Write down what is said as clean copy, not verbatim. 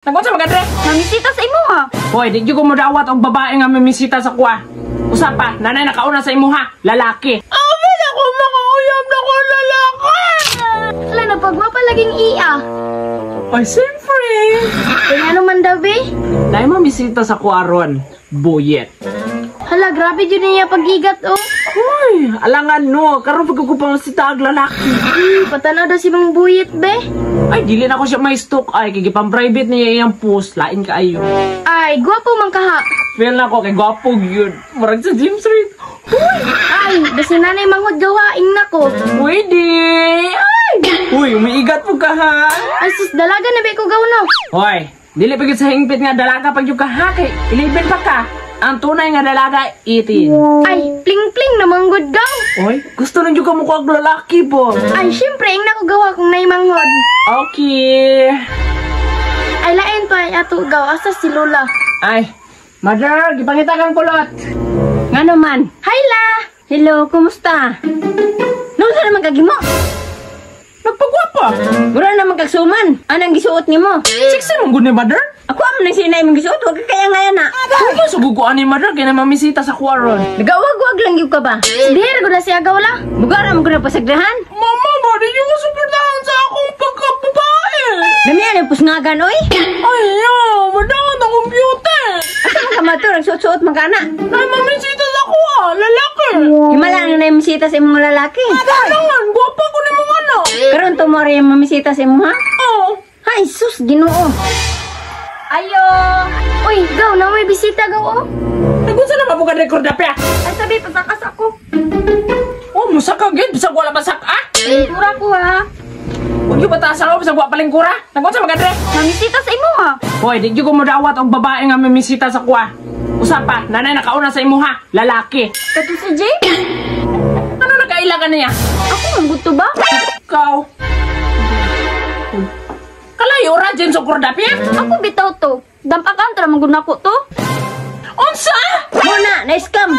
Nag-unsa man ka dre? Mamisita sa imo ha. Hoy, di gyud ko modawat og babae nga mamisita sa kuha. Usa pa, nanay nakauna sa imuha, lalaki. Amin ako makauyab na ko lalaki. Hala, nagpagwapa laging iya. Ay, siyempre. Kaya ano man daw be? Dahil mamisita sa kuha ron, Buyet. Hala, grabe jud niya pag-igat oh. Hoy, alangan no, karon pag ko pang sita og lalaki. Patanaw daw si Mang Buyit be. Ay, dili na ko siya may stalk ay kay gipang private niya iyang post, lain kaayo. Ay, gwapo man kaha. Feel na ko kay gwapo gyud. Murag sa James Reid. Hoy, Ay, basta nanay manghod gawa ing nako. Pwede. Ay! Uy, umiigat po ka ha. Ay sus, dalaga na be ko gaw no. Hoy, dili pa gyud sa hingpit nga dalaga pag yung ka ha kay 11 pa ka. Ang tunay nga dalaga 18. Ay, pling-pling na manghod gaw. Oy, gusto na jud ka mukha og lalaki po. Ay, syempre ing nako gawa kung nay manghod. Okay. Ay, lain pa ay ato gaw asa si Lola. Ay, mother, gipangita kang kulot. Ngano man? Hi la. Hello, kumusta? Nung naman kagimo? Nagpagwapa. Mura naman kag suman. Anang gisuot nimo? Sexy mong gud ni mother. Ako amo nang sinay mong gisuot, wag ka kaya ngayon na. Kung suguguan ni mother kay na mamisita sa kuwaron. Nagawag-wag lang gyud ka ba? Dihir ko na si agaw la. Bugara mo ko na pasagdahan. Mama, ba di niyo ko suportahan sa akong pagkababae? Damihan ang pusngagan oy. Ay, yo, madangan ang computer. Asa man ka matur ang suot-suot man ka na. Ay, mamisita sa kuha, lalaki. Himala nga na yung misita sa imong lalaki. Kailangan, gwapa ko ni mong anak. Karon tomorrow yung mamisita sa imo ha? Oh. Hay sus, Ginoo. Ayo. Uy, gaw na may bisita gaw oh. Nagunsa na mabuka record na pa? Ay sabi pasakas ako. Oh, musaka gyud, bisag wala masak ah. Lingkura ko ha. Huwag yung batasan ako, bisag wala palingkura. Nagunsa man ka dre? Mamisita sa imo ha. Hoy, di gyud ko modawat og babae nga mamisita sa kuha. Usa pa, nanay nakauna sa imuha, lalaki. Kato si Jay? Ano nakaila ka niya? Ako man gusto ba? Ikaw. Kalayo ra dyan sa kordapya? Ako bitaw to. Dampakan tra man gud nako to. Unsa? Muna, na scam.